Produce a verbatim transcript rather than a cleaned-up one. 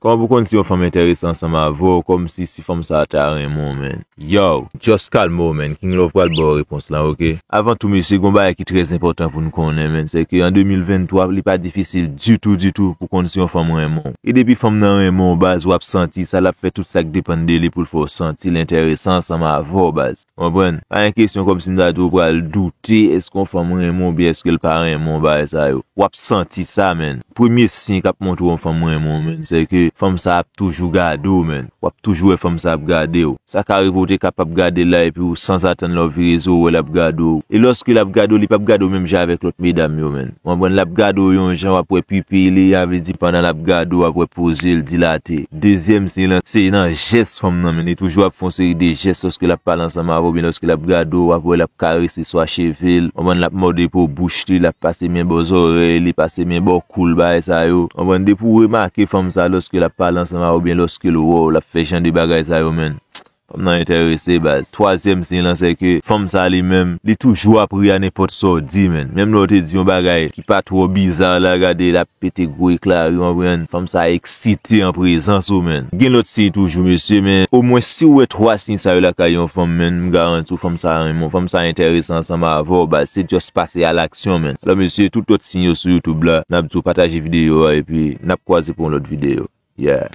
Kòman pou konn si yon fanm enterese ansanm avè w, kòmsi si fanm sa a ta renmen w, man? Yo, just kalme w, man. King Love pral ba w repons lan, oke? Avan tou, mesye, gon bagay ki trè enpòtan pou n konnen, man, se ke an de mil venntwa, li pa difisil ditou, ditou pou konn si yon fanm renmen w. E depi fanm nan renmen w, baz, w ap santi sa, l ap fè tout sa k depann de li pou l fè w santi l enterese ansanm avè w, baz. Ou konprann? Pa gen kesyon kòmsi m ta di w pral doute èske yon fanm renmen w oubyen èske l pa renmen w, bagay sa yo. W ap santi sa, man. Premye siy k ap montre w yon fanm renmen w, man, se ke fanm sa ap toujou gade w, man. W ap toujou wè fanm sa ap gade w. Sa ka rive w te kapab gade l la epi w sanzatann lè w vire zo w wè l ap gade w. E lòske l ap gade w, li p ap gade w menm jan avèk lòt medam yo, man. W konprann? L ap gade w yon jan, w ap wè pipil li, sa vle di pandan l ap gade w, w ap wè poze l dilate. Dezyèm siy lan, se nan jès fanm nan, man. Li toujou ap fè yon seri de jès lòske l ap pale ansanm avè w oubyen lòske l ap gade w, w ap wè l ap karese swa cheve l, w konprann, l ap mòde po bouch li, l ap pase men bò zòrèy li, pase men bò kou l, bagay sa yo. W konprann, depi w remake fanm sa, lòske l ap pale ansanm avè w oubyen lòske l wè w, l ap fè jan de bagay sa yo, man, fanm nan enterese, baz. Twazyèm siy lan, se ke fanm sa li menm, li toujou ap ri a nenpòt sa w di, man. Menm lè w te di yon bagay ki pa twò biza la, gade, l ap pete gwo ekla ri, w konprann? Fanm sa eksite an prezans ou, man. Gen lòt siy toujou, mesye, men omwen si w wè twa siy sa yo lakay yon fanm, man, m garanti w, fanm sa renmen w, fanm sa enterese ansanm avè w, baz, se just pase a laksyon, man. Alò, mesye, tout lòt siy yo sou YouTube la, n ap di w pataje videyo a, epi n ap kwaze pou yon lòt videyo. Yeah.